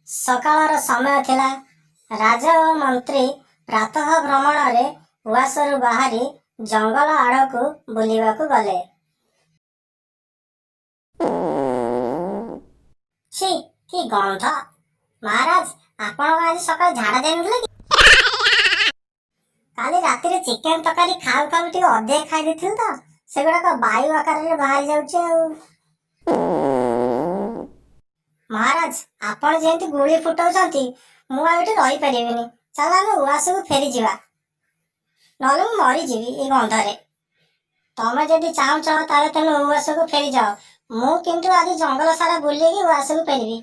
ସକାଳର ସମୟ ଥିଲା। ରାଜା ଓ ମନ୍ତ୍ରୀ ପ୍ରାତଃ ଭ୍ରମଣରେ ଉଆସରୁ ବାହାରି ଜଙ୍ଗଲ ଆଡ଼କୁ ବୁଲିବାକୁ ଗଲେ। ଛି, କି ଗନ୍ଧ! ମହାରାଜ, ଆପଣ କଣ ଆଜି ସକାଳେ ଝାଡ଼ା ଯାଇନଥିଲେ କି? କାଲି ରାତିରେ ଚିକେନ ତରକାରୀ ଖାଉ ଖାଉ ଟିକେ ଅଧିକ ଖାଇ ଦେଇଥିଲି ତ, ସେଗୁଡାକ ବାୟୁ ଆକାରରେ ବାହାରି ଯାଉଛି। ଆଉ ମହାରାଜ, ଆପଣ ଯେମିତି ଗୁଳି ଫୁଟାଉଛନ୍ତି, ମୁଁ ଆଉ ଏଠି ରହିପାରିବିନି। ଚାଲ, ଆମେ ଉଆସକୁ ଫେରିଯିବା, ନହେଲେ ମୁଁ ମରିଯିବି ଏଇ ଗନ୍ଧରେ। ତମେ ଯଦି ଚାହୁଁଛ, ତାହେଲେ ତମେ ଉଆସକୁ ଫେରିଯାଅ। ମୁଁ କିନ୍ତୁ ଆଜି ଜଙ୍ଗଲ ସାରା ବୁଲିକି ଉଆସକୁ ଫେରିବି।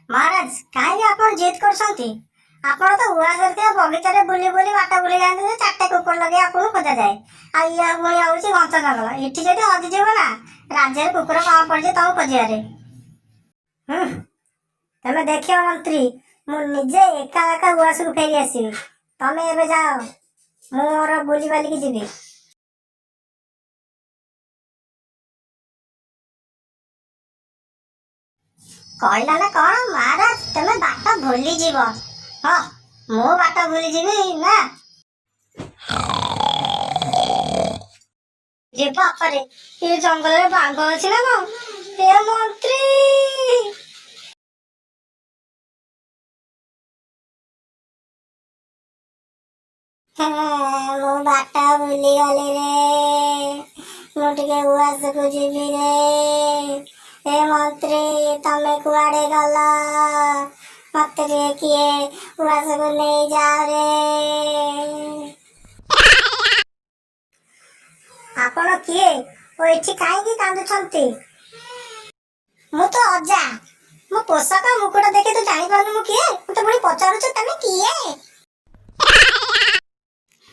ମହାରାଜ, କାହିଁକି ଆପଣ ଜିଦ୍ କରୁଛନ୍ତି? ଆପଣ ତ ଉଆସରେ ଥିବା ବଗିଚାରେ ବୁଲି ବୁଲି ବାଟ ବୁଲି ଯାଆନ୍ତି ଯେ ଚାରିଟା କୁକୁର ଲଗେଇ ଆପଣଙ୍କୁ ଖୋଜାଯାଏ। ଆଉ ଇଏ ପୁଣି ହଉଛି ଘଞ୍ଚ ଜଙ୍ଗଲ। ଏଠି ଯଦି ହଜିଯିବ ନା, ରାଜ୍ୟରେ କୁକୁର କମ ପଡ଼ିଯିବ ତମକୁ ଖୋଜିବାରେ। ହୁଁ ତମେ ଦେଖିବ ମନ୍ତ୍ରୀ, ମୁଁ ନିଜେ ଏକା ଏକା ଉଆସକୁ ଫେରି ଆସିବି। ତମେ ଏବେ ଯାଅ, ମୁଁ ମୋର ବୁଲି ବାଲିକି ଯିବି। କହିଲା ନା କଣ ମହାରାଜ, ତମେ ବାଟ ଭୁଲିଯିବ? ହଁ, ମୁଁ ବାଟ ଭୁଲିଯିବି ନା? ଯେ ବାପାରେ, ଏ ଜଙ୍ଗଲରେ ବାଘ ଅଛି ନା କଣ? ଏ ମନ୍ତ୍ରୀ! ମୁଁ ବାଟ ଭୁଲିଗଲି ରେ, ମୁଁ ଟିକେ ଉଆସକୁ ଯିବି ରେ। ଏ ମନ୍ତ୍ରୀ, ତମେ କୁଆଡେ ଗଲ? ମତେ ଟିକେ କିଏ ଉଆସକୁ ନେଇଯାଅ ରେ। ଆପଣ କିଏ ଓ ଏଠି କାହିଁକି କାନ୍ଦୁଛନ୍ତି? ମୁଁ ତ ଅଜା। ମୋ ପୋଷାକ, ମୁକୁଟ ଦେଖି ତୁ ଜାଣିପାରୁନୁ ମୁଁ କିଏ? ମତେ ପୁଣି ପଚାରୁଛୁ ତମେ କିଏ?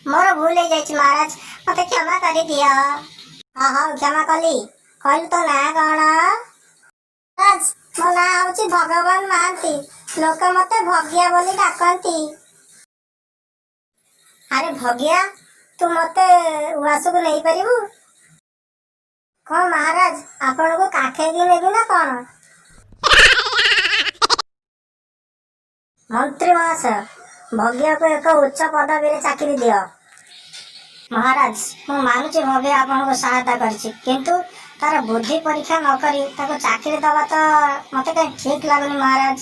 ମୋର ଭୁଲ ହେଇଯାଇଛି ମହାରାଜ, ମତେ କ୍ଷମା କରିଦିଅ। ହଁ ହଉ, କ୍ଷମା କଲି। କହିଲୁ, ତୋ ନାଁ କଣ? ମହାରାଜ, ମୋ ନାଁ ହଉଛି ଭଗବାନ ମହାନ୍ତି। ଲୋକ ମତେ ଭଗିଆ ବୋଲି ଡାକନ୍ତି। ଆରେ ଭଗିଆ, ତୁ ମତେ ଉଆସକୁ ନେଇପାରିବୁ? କଣ ମହାରାଜ, ଆପଣଙ୍କୁ କାଖେଇକି ନେବି ନା କଣ? ମନ୍ତ୍ରୀ ମହାଶୟ, ଭଗିଆକୁ ଏକ ଉଚ୍ଚ ପଦବୀରେ ଚାକିରି ଦିଅ। ମହାରାଜ, ମୁଁ ମାନୁଛି ଭଗିଆ ଆପଣଙ୍କୁ ସହାୟତା କରିଛି, କିନ୍ତୁ ତାର ବୁଦ୍ଧି ପରୀକ୍ଷା ନ କରି ତାକୁ ଚାକିରି ଦବା ତ ମତେ କାହିଁ ଠିକ ଲାଗୁନି ମହାରାଜ।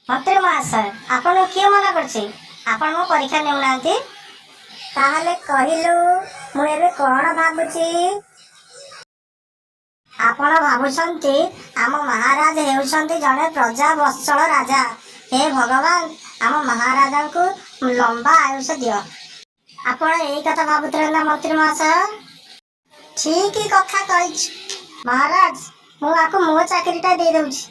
ମନ୍ତ୍ରୀ ମହାଶୟ, ଆପଣଙ୍କୁ କିଏ ମନା କରୁଛି? ଆପଣ ମୋ ପରୀକ୍ଷା ନେଉନାହାନ୍ତି। ତାହେଲେ କହିଲୁ, ମୁଁ ଏବେ କଣ ଭାବୁଛି? ଆପଣ ଭାବୁଛନ୍ତି ଆମ ମହାରାଜ ହେଉଛନ୍ତି ଜଣେ ପ୍ରଜା ବତ୍ସଳ ରାଜା। ହେ ଭଗବାନ, ଆମ ମହାରାଜାଙ୍କୁ ଲମ୍ବା ଆୟୁଷ ଦିଅ। ଆପଣ ଏଇ କଥା ଭାବୁଥିଲେ ନା ମନ୍ତ୍ରୀ ମହାଶୟ? ଠିକ କଥା କହିଛୁ। ମହାରାଜ, ମୁଁ ଆକୁ ମୋ ଚାକିରିଟା ଦେଇଦଉଛି।